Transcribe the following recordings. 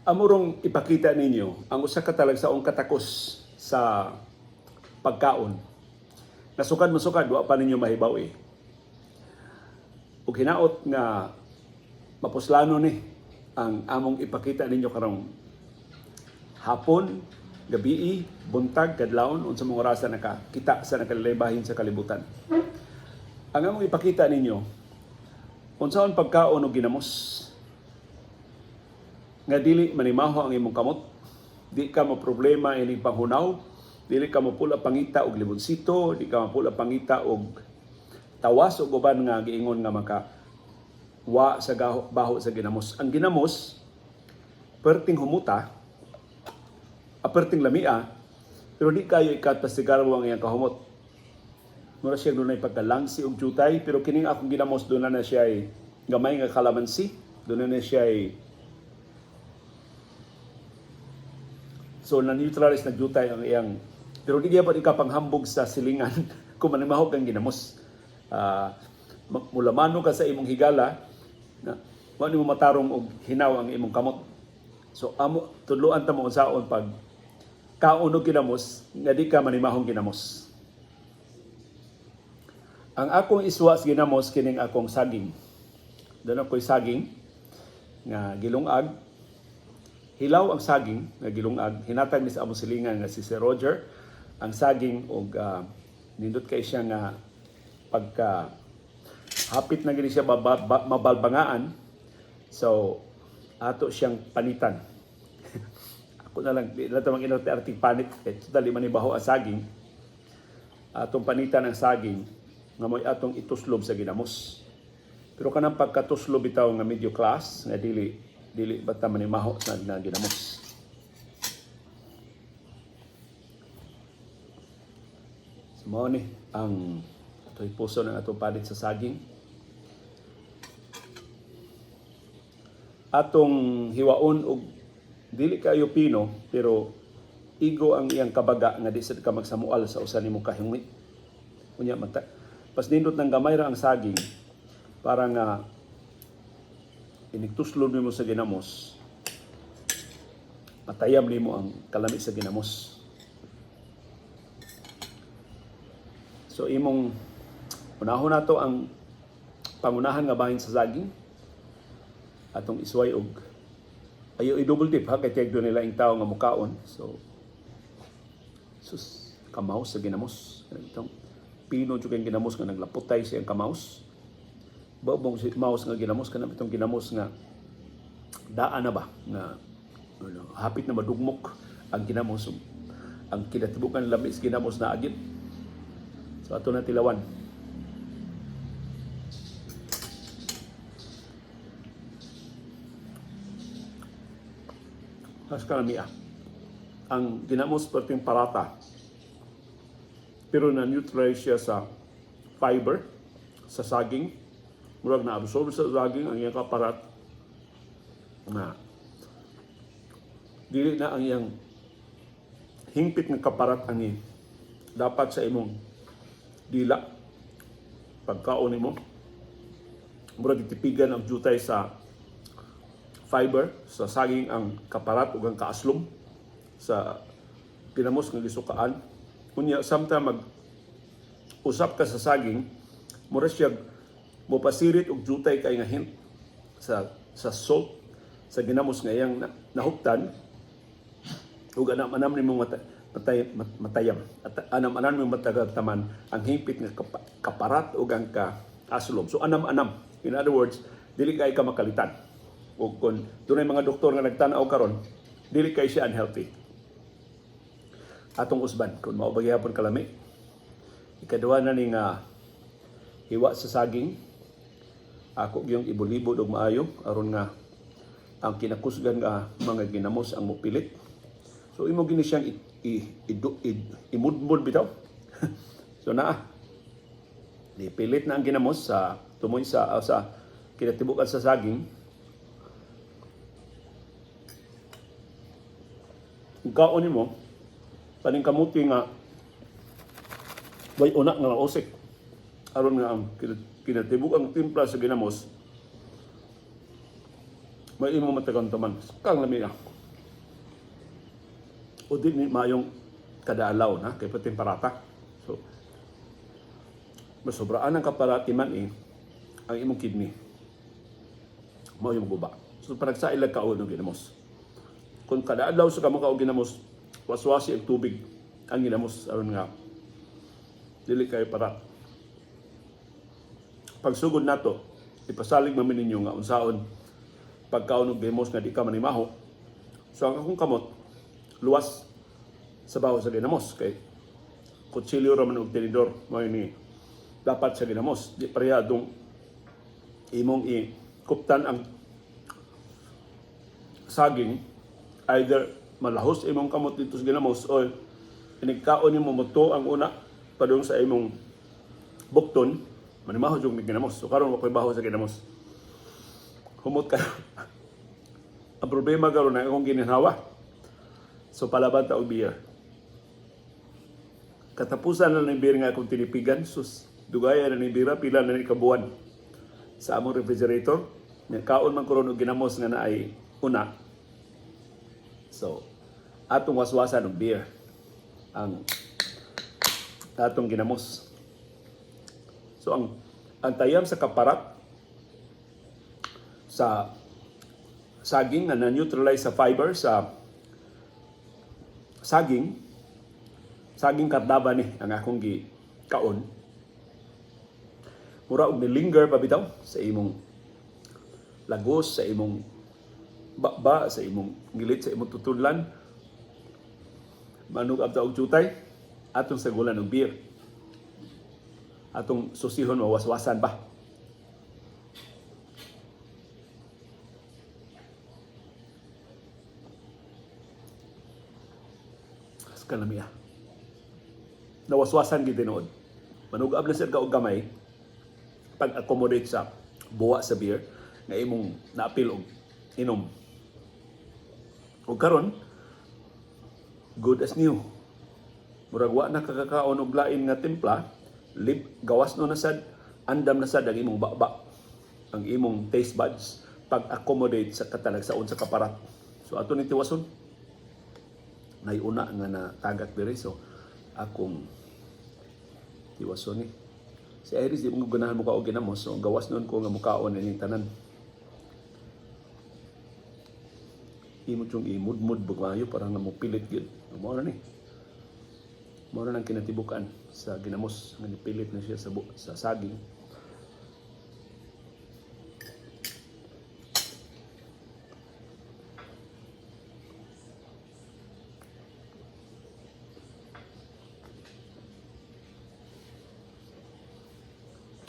Amorong ipakita ninyo ang usa ka talagsaong katakos sa pagkaon. Nasukad masukad, wa pa ninyo mahibaw eh. Ug hinaot nga mapuslano ni ang among ipakita ninyo karong hapon, gabii, buntag, kadlawon, unsa mong orasa nakakita sa nakalibahin sa kalibutan. Ang among ipakita ninyo, unsaon pagkaon og ginamos nga dili manimaho ang imong kamot, di ka mo problema ining panghunaw, dili ka mopula pangita og limonsito, di ka mopula pangita og tawas og uban nga giingon nga maka wa sa gaho, baho sa ginamos. Ang ginamos perting humuta, aperting lamia, pero di kayo ikat pasigarbo ang iyang kahumot. Mura siya dunay pagkalangsi og jutay, pero kining akong ginamos doon na siya ay gamay nga kalamansi, doon na siya ay so na-neutralize na jutay ang iyang, pero di gyapon ikapanghambog sa silingan kung manimahog ang ginamos. Mulamano ka sa imong higala na wa nimo matarong og hinaw ang imong kamot. So amo tudloan ta mo unsaon pag kaon og ginamos nga di ka manimahong ginamos. Ang akong iswa sa ginamos kining akong saging. Doon ako'y saging nga gilungag. Hilaw ang saging nga gilungag. Hinatag ni sa among silingan nga si Sir Roger ang saging og nindot kay siya nga pagka hapit na gini siya mabalbangaan. So ato siyang panitan. Ako na lang, di na ito mang inarte-arting panit. Kaya total, di man ibaho ang saging. Atong panitan ang saging nga mo'y atong ituslob sa ginamos. Pero kanang pagkatuslob bitaw nga medyo class, nga dili dili bata manimaho sa nga ginamos. So mao ni ang atoy puso ng atong palit sa saging. Atong hiwaon og dili kayo pino pero igo ang iyang kabaga nga di sad ka magsamual sa usa nimo kahungit. Unya mata pas nindot ng gamay ra ang saging para nga inigtuslob nimo sa ginamos, matayam nimo ang kalami sa ginamos. So imong unahon nato ang pangunahan nga bahin sa saging, atong isway og ayo i-double dip ha kay tiyag doon nila ing tao nga mukaon. So sus kamaos sa ginamos, itong pino jud kay ginamos nga naglaputay sa iyang kamaos. Babong si mouse nga ginamos kanang itong ginamos nga daan na ba nga ano, hapit na madugmok ang ginamos, ang kinatibukan lamis ginamos na agit. So ato na tilawan. As kalamia. Ang ginamos perting parata. Pero na-neutralize siya sa fiber, sa saging. Murag na-absorb sa saging ang iyang kaparat na dili na ang iyang hingpit nga kaparat ang dapat sa imong dila pagkaon nimo. Murag gitipigan ang jutay sa fiber sa saging ang kaparat ug ang kaaslom sa ginamos nga gisukaan. Unya samtang mag usap ka sa saging, mura siya mopasirit og jutay kay nga hint sa salt sa ginamos nga iyang nahuptan ug anam-anam nimo matayam at anam-anam nimo matagtaman ang hingpit nga kaparat ug ang kaaslom. So anam-anam, in other words, dili kay ka makalitan. Ug kung dunay mga doktor nga nagtan-aw karon, dili kay siya unhealthy. Atong usban kung mao ba gihapon kalami. Ikaduha na ni nga hiwa sa saging. Ako gyung ibulibod og maayo aron nga ang kinakusgan nga mga ginamos ang mopilit. So imo gini siyang imudmud bitaw. So naa. Dipilit na ang ginamos sa tumoy sa kinatibukan sa saging. Kaon nimo paning kamuti nga way una nga nausik aron nga ang kinatibuk ang timpla sa ginamos may imo matagantaman. Kang lami na. O di ni maayong kada adlaw na kay pating parata. So masobraan ang kaparati man eh, ang imong kidney. Mao yung guba. So panagsail lang kaon og ginamos. Kung kada adlaw sa kamo kaog ginamos, waswasi ang tubig ang ginamos aron nga dili kayo parat. Pagsugod nato, ipasalig man mi ninyo nga unsaon pagkaon og ginamos nga di ka manimaho. So ang akong kamot luwas sa baho sa ginamos kay kutsilyo ra man og tinidor mao ni dapat sa ginamos. Di pareha dong imong i kuptan ang saging, either malahos imong kamot dito sa ginamos o inigkaon nimo moto ang una padung sa imong bukton, manimaho jud ginamos. So karon wa koy baho sa ginamos. Humot ka. Ang problema karon na akong gininhawa. So palaban ta og beer. Katapusan na ng beer nga akong tinipigan. Sus, dugaya na ni bira, pila na ni kabuan sa among refrigerator. Kaon man karon og ginamos nga naay una. So, atong waswasan og beer ang atong ginamos. So ang tayam sa kaparat sa saging nga na-neutralize sa fiber sa saging, saging kardaba ni ang akong gi kaon, mura og nilinger pa bitaw sa imong lagos, sa imong baba, sa imong ngilit, sa imong tutudlan. Manug abta og jutay, atong sagulan og beer, atong susihon mawaswasan ba. Kalamiya. Nawaswasan gid tinuod. Manug-ab na ka og gamay pag-accommodate sa buwa sa beer nga imong naapil og inom. Og karon, good as new. Murag wa na kakakaon og lain nga timpla, lip gawas no na sad, andam na sad ang imong baba, ang imong taste buds pag-accommodate sa katalagsaon sa kaparat. So ato ni tiwason. Naiuna nga na tagak diri, so akong tiwason ni. Si Iris di mo ganahan mo og ginamos, so gawas nun ko nga mukaon ining tanan. Imo yung imudmud bugmayo para nga mopilit gyud. Mao na ni. Mao na nang kinatibukan sa ginamos nga nipilit na siya sa saging.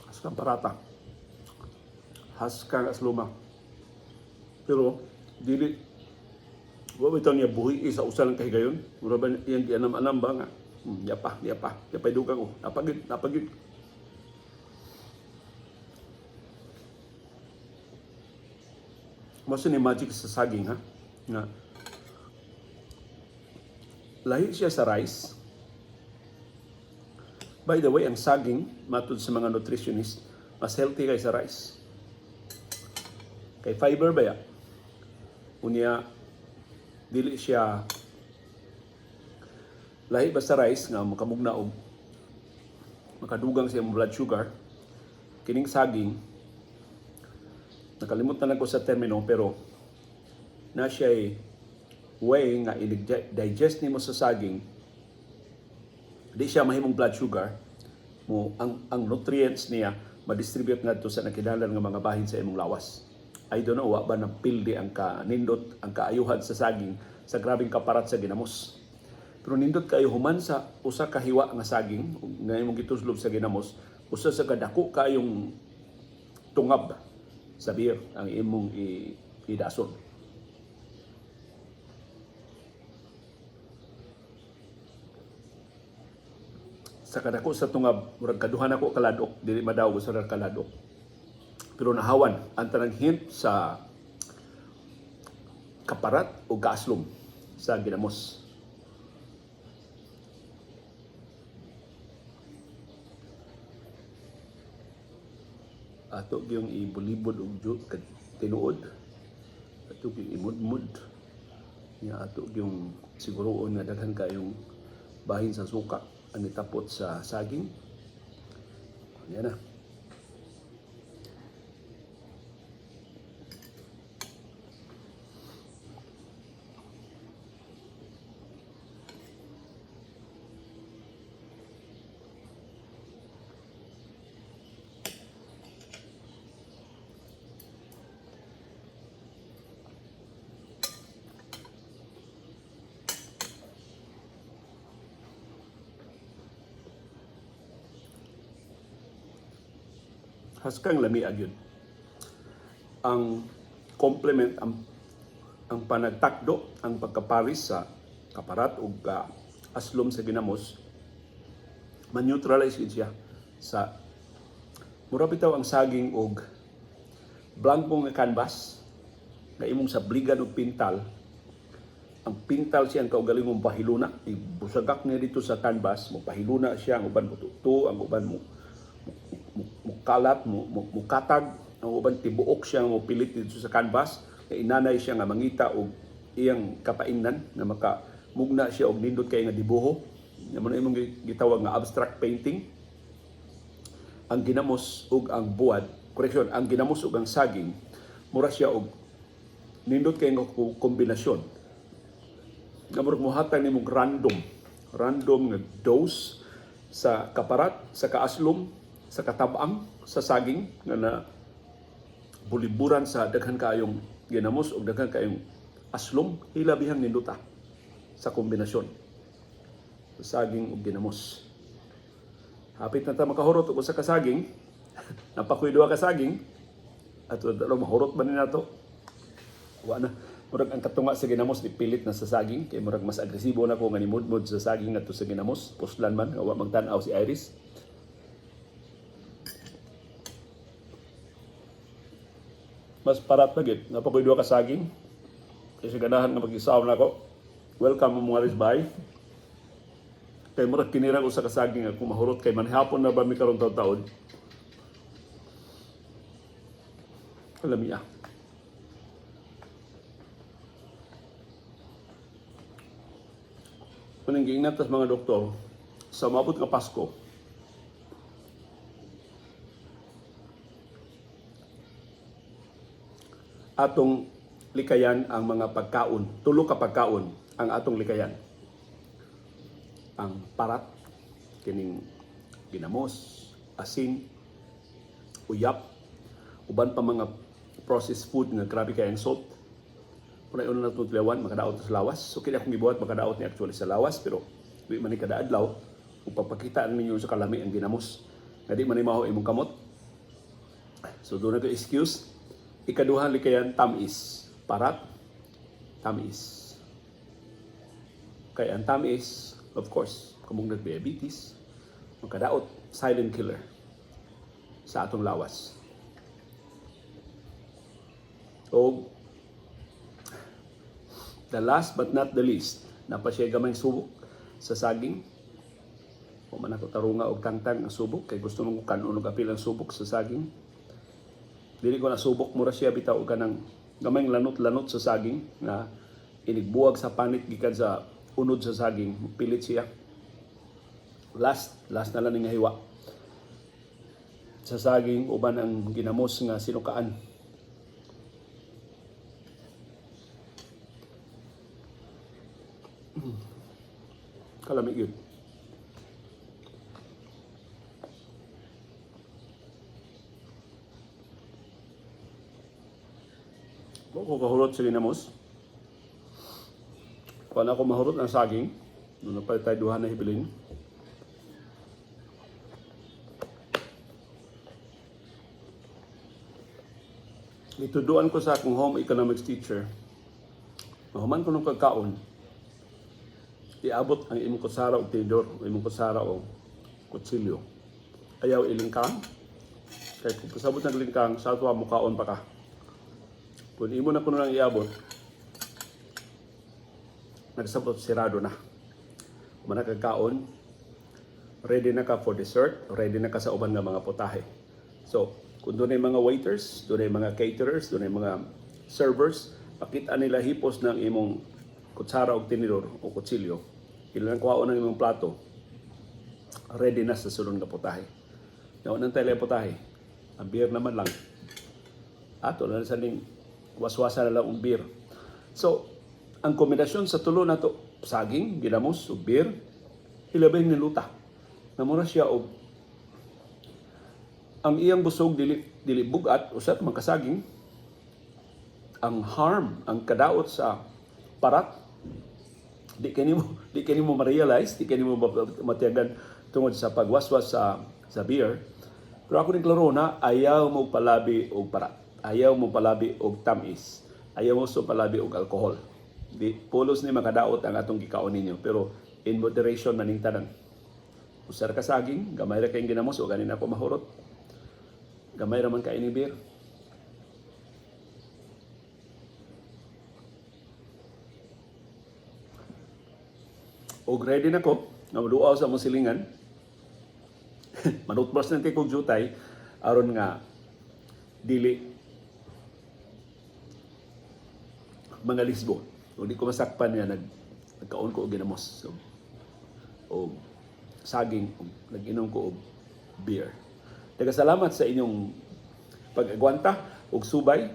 Haskang parata. Haskang asluma. Pero dili wa bitaw niya buhi sa usa lang kahigayon. Mura ba iyang gianam-anam ba nga yapa, yapa, yapa dugang ko. Napagid, napagid. Mao ni magic sa saging, ha. Nga lahi siya sa rice. By the way, ang saging, matud sa mga nutritionist, mas healthy kaysa rice. Kay fiber ba ya? Unya, dili siya lahi ba sa rice nga makamugna og makadugang sa imong blood sugar. Kining saging, nakalimutan na ko sa termino, pero na siya way nga i-digest nimo sa saging, di siya mahimong blood sugar mo. Ang nutrients niya ma-distribute ngadto sa nakinahanglan nga mga bahin sa imong lawas. I don't know, wa ba nang pildi ang kanindot, ang kaayuhan sa saging sa grabing kaparat sa ginamos. Pero nindot kayo human sa usa ka hiwa nga saging nga imong gituslob sa ginamos, usa sa kadako kayong tungab sa beer ang imong idason. Sa kadako sa tungab, murag kaduha nako kaladok, dili madaw sa kaladok. Pero nahawan ang tanang hint sa kaparat o kaaslom sa ginamos. Ato gyung ibulibod og tinuod. Ato gyung imudmud. Nya ato yung siguroon nga daghan kayong bahin sa suka ang itapot sa saging. Yan na. Haskang lami gyud. Ang complement, ang panagtakdo, ang pagkaparis sa kaparat ug aslom sa ginamos, man-neutralize yun siya sa mura bitaw ang saging og blanco nga canvas nga imong sabligan og pintal. Ang pintal siya ang kaugalingong pahiluna, ibusagak niya dito sa canvas, mo pahiluna siya, ang uban mo tuto, ang uban mo mukalat, mukatag, ang uban tibuok siya mo pilit dito sa canvas, kay inanay siya nga mangita og iyang kapaingnan nga maka mugna siya og nindot kay nga dibuho. Nga mo na imong gitawag nga abstract painting. Ang ginamos ug ang buwad, correction, ang ginamos ug ang saging, mura siya og nindot kay nga kombinasyon. Nga murag mohatag nimong random nga dose sa kaparat, sa kaaslom, sa katabang, sa saging nga na buliburan sa daghan kaayong ginamos o daghan kaayong aslom, hilabihang ninduta sa kombinasyon sa saging ug ginamos. Hapit na ta makahurot og usa ka saging, napakoy duha ka saging, ato dalo mahurot ba ni nato? Wa na. Murag ang katunga sa ginamos pilit na sa saging kay murag mas agresibo na ko nga nimudmod sa saging ngadto sa ginamos, puslan man nga wa magtan-aw si Iris. Mas parat na gid, napakoy duha ka saging. Kasi ganahan nga mag-isaw na ako. Welcome mo mga Iris, bye. Kay murag kinira ko sa kasaging ako mahurot kay manhapon na ba mi karon taon-taon. Alam niya. Manang giingnan tas mga doktor, sa mabot nga Pasko, atong likayan ang mga pagkaon, tulo ka pagkaon ang atong likayan. Ang parat, kining ginamos, asin, uyap, uban pa mga processed food nga grabe kay ang salt. Una una na itong makadaot sa lawas. So kini akong gibuhat, makadaot ni actually sa lawas, pero di man ni kada adlaw, ug pagpakita ninyo sa kalami ang ginamos. Nga di man ni maho imong kamot. So doon na ko excuse. Ikaduha likayan, tamis. Parat, tamis. Kay ang tamis, of course, kumong nag-diabetes, makadaot, silent killer sa atong lawas. O the last but not the least, napa siya gamay subok sa saging. Wa man ako tarunga og tangtang ang subok kay gusto man ko kanon og apil ang subok sa saging. Dili ko na subok, mura siya bitaw og kanang gamay lanot-lanot sa saging na inigbuwag sa panit gikan sa unod sa saging, pilit siya. Last na lang nga hiwa sa saging uban ang ginamos nga sinukaan. Kalami yun. Wa ko kahurot sa ginamos. Kuan ako mahurot ng saging. Doon na pa tayo duha na hibilin. Ituduan ko sa akong home economics teacher. Mahuman ko nung kagkaon, iabot ang imong kutsara o tinidor, o imong kutsara o kutsilyo. Ayaw ilingkang. Kay kung pasabot ng lingkang, sa tuwa mukaon pa ka. Kung imo na kuno lang iabot, nagsabot sirado na. Kung kagkaon, ready na ka for dessert, ready na ka sa uban nga mga putahe. So, kung doon ay mga waiters, doon ay mga caterers, doon ay mga servers, makita nila hipos ng imong kutsara og tinidor o kutsilyo, ilang kuhaon ang imong plato, ready na sa sulod nga putahe. Yaw nang tayo putahe. Ang beer naman lang. Ato na sa ning waswasa na lang ang beer. So, ang kombinasyon sa tulo nato, saging, ginamos, ug beer, hilabay ni luta. Namura siya og ang iyang busog dili dili bugat usab man kasaging, ang harm, ang kadaot sa parat, di kanimo ma-realize, di kanimo matiyagan tungod sa pagwaswas sa beer. Pero ako ning klaro na ayaw mo palabi og parat, ayaw mo palabi og tamis, ayaw mo so palabi og alkohol. Di pulos ni makadaot ang atong gikaon ninyo, pero in moderation maning tanan. Usar ka saging, gamay ra kayong ginamos o ganin ako mahurot. Gamay ra man kay ni beer. Og ready na ko nga moduaw sa among silingan. Manutbrush na kog jutay aron nga dili mga lisbo. O di ko masakpan nga nagkaon ko og ginamos. So, og saging, og nag-inom ko og beer. Salamat sa inyong pag-agwanta og subay.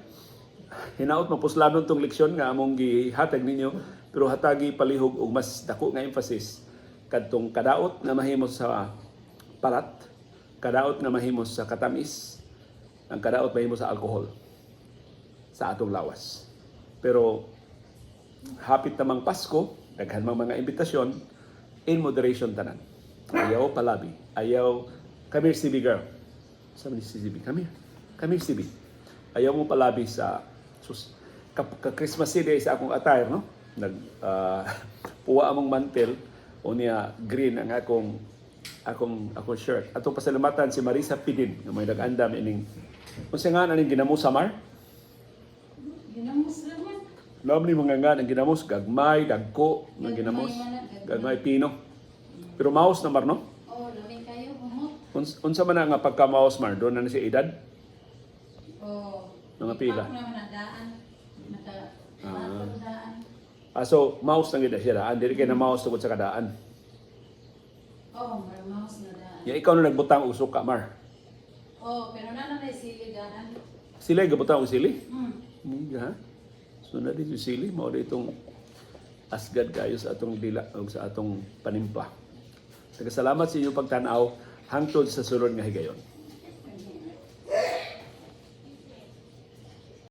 Hinaot mapuslanon tong leksyon nga among gihatag ninyo, pero hatagi palihog og mas dako nga emphasis kadtong kadaot nga mahimo sa parat, kadaot nga mahimo sa katamis, ang kadaot mahimo sa alkohol sa atong lawas. Pero hapit namang Pasko, daghan mang mga imbitasyon, in moderation tanan. Ayaw palabi. Ayaw, come here, CB girl. Sabi ni CB, come here. Come here, CB. Ayaw mo palabi sa, sus, ka, ka Christmas day sa akong attire, no? Nag, puwa among mantel, o niya green ang akong shirt. Atong pasalamatan si Marisa Pidin nga may nag-andam ining unsa nga aning ginamos, Samar? Ginamos naman. Love ni mga nga ang ginamos, gagmay, dagko ng ginamos, Gagmay man na, gagmay. gagmay pino. Pero maos na, Mar, no? Oh, lami kayo, humot. Unsa man na nga pagka-maos, Mar, doon na na siya edad? Oh. Mga pila. Ipak naman ang daan. Naka, ah, daan. Ah, so maos na gid na siya daan, dili kay na maos tungod sa kadaan. Oh, maramaos na daan. Ya ikaw na nagbutang og suka, Mar. Oh, pero na na sili daan. Sila yung gabutang og sili? Ha? So na dito sili, mao itong asgad kayo sa atong dila o sa atong panimpla. Salamat sa inyong pagtanaw hangtod sa sulod nga higayon.